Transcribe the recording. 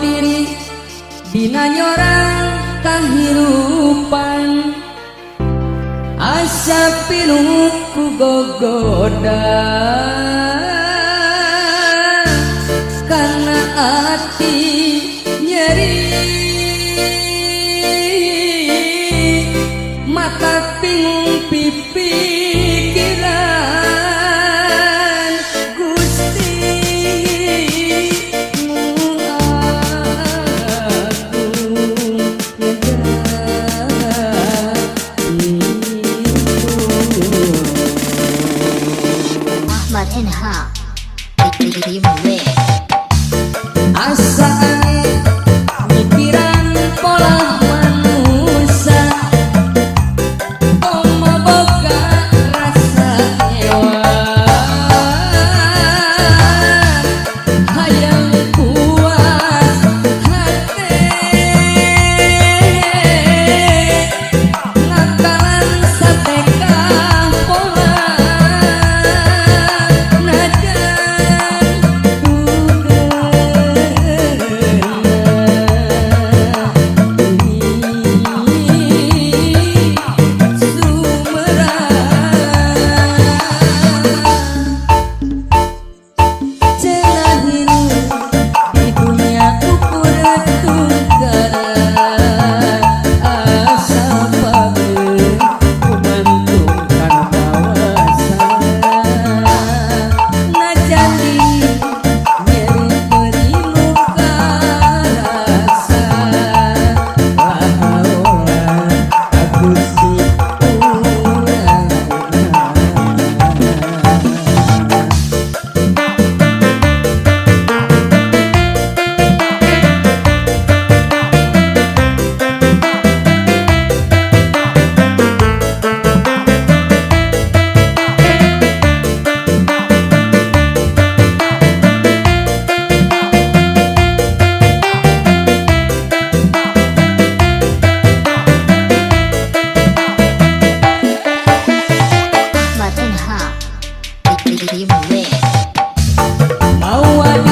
Diri dina nyorang kahirupan, asa pinuh ku gogoda karena ati nyeri, mata bingung pipikiran. Gusti nu agung itu. Ahmad NH Remix. Asa aneh mikiran pola manusia, komo boga rasa ngewa, hayang puas hate ngakalan sateka pola, najan cenah hirup di dunia ukur tungkaran, asa pageut gumantung kana kawasa, najan di nyeri perih nu karasa, la haula Gusti urang. Ahmad NH Remix. Mawa.